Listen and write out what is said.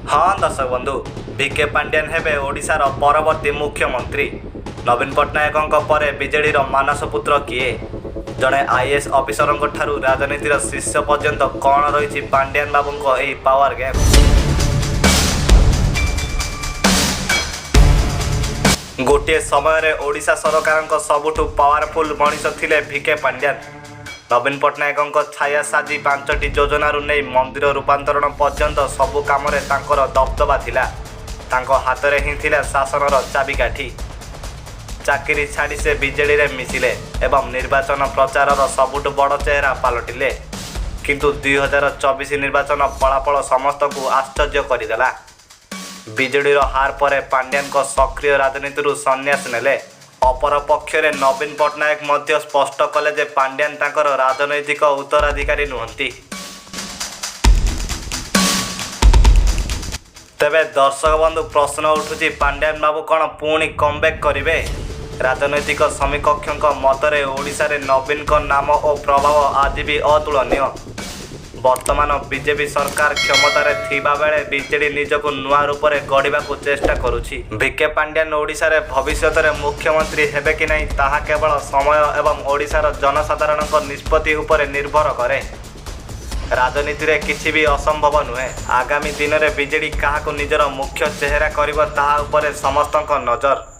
ହଁ ଦର୍ଶକ ବନ୍ଧୁ, ଭିକେ ପାଣ୍ଡିଆନ ହେବେ ଓଡ଼ିଶାର ପରବର୍ତ୍ତୀ ମୁଖ୍ୟମନ୍ତ୍ରୀ। ନବୀନ ପଟ୍ଟନାୟକଙ୍କ ପରେ ବିଜେଡ଼ିର ମାନସ ପୁତ୍ର କିଏ? ଜଣେ ଆଇଏଏସ୍ ଅଫିସରଙ୍କ ଠାରୁ ରାଜନୀତିର ଶୀର୍ଷ ପର୍ଯ୍ୟନ୍ତ କ'ଣ ରହିଛି ପାଣ୍ଡିଆନ ବାବୁଙ୍କ ଏହି ପାୱାର ଗେମ୍? ଗୋଟିଏ ସମୟରେ ଓଡ଼ିଶା ସରକାରଙ୍କ ସବୁଠୁ ପାୱାରଫୁଲ୍ ମଣିଷ ଥିଲେ ଭିକେ ପାଣ୍ଡିଆନ। ନବୀନ ପଟ୍ଟନାୟକଙ୍କ ଛାୟା ସାଜି 5ଟି ଯୋଜନାରୁ ନେଇ ମନ୍ଦିର ରୂପାନ୍ତରଣ ପର୍ଯ୍ୟନ୍ତ ସବୁ କାମରେ ତାଙ୍କର ଦବଦବା ଥିଲା। ତାଙ୍କ ହାତରେ ହିଁ ଥିଲା ଶାସନର ଚାବିକାଠି। ଚାକିରି ଛାଡ଼ି ସେ ବିଜେଡ଼ିରେ ମିଶିଲେ ଏବଂ ନିର୍ବାଚନ ପ୍ରଚାରର ସବୁଠୁ ବଡ଼ ଚେହେରା ପାଲଟିଲେ। କିନ୍ତୁ 2024 ନିର୍ବାଚନ ଫଳାଫଳ ସମସ୍ତଙ୍କୁ ଆଶ୍ଚର୍ଯ୍ୟ କରିଦେଲା। ବିଜେଡ଼ିର ହାର ପରେ ପାଣ୍ଡିଆନଙ୍କ ସକ୍ରିୟ ରାଜନୀତିରୁ ସନ୍ନ୍ୟାସ ନେଲେ। ଅପରପକ୍ଷରେ ନବୀନ ପଟ୍ଟନାୟକ ମଧ୍ୟ ସ୍ପଷ୍ଟ କଲେ ଯେ ପାଣ୍ଡିଆନ ତାଙ୍କର ରାଜନୈତିକ ଉତ୍ତରାଧିକାରୀ ନୁହନ୍ତି। ତେବେ ଦର୍ଶକ ବନ୍ଧୁ, ପ୍ରଶ୍ନ ଉଠୁଛି, ପାଣ୍ଡିଆନ ବାବୁ କ'ଣ ପୁଣି କମବ୍ୟାକ୍ କରିବେ? ରାଜନୈତିକ ସମୀକ୍ଷକଙ୍କ ମତରେ ଓଡ଼ିଶାରେ ନବୀନଙ୍କ ନାମ ଓ ପ୍ରଭାବ ଆଜି ବି ଅତୁଳନୀୟ। ବର୍ତ୍ତମାନ ବିଜେପି ସରକାର କ୍ଷମତାରେ ଥିବାବେଳେ ବିଜେଡି ନିଜକୁ ନୂଆ ରୂପରେ ଗଢ଼ିବାକୁ ଚେଷ୍ଟା କରୁଛି। ଭିକେ ପାଣ୍ଡିଆନ ଓଡ଼ିଶାରେ ଭବିଷ୍ୟତରେ ମୁଖ୍ୟମନ୍ତ୍ରୀ ହେବେ କି ନାହିଁ, ତାହା କେବଳ ସମୟ ଏବଂ ଓଡ଼ିଶାର ଜନସାଧାରଣଙ୍କ ନିଷ୍ପତ୍ତି ଉପରେ ନିର୍ଭର କରେ। ରାଜନୀତିରେ କିଛି ବି ଅସମ୍ଭବ ନୁହେଁ। ଆଗାମୀ ଦିନରେ ବିଜେଡି କାହାକୁ ନିଜର ମୁଖ୍ୟ ଚେହେରା କରିବ, ତାହା ଉପରେ ସମସ୍ତଙ୍କ ନଜର।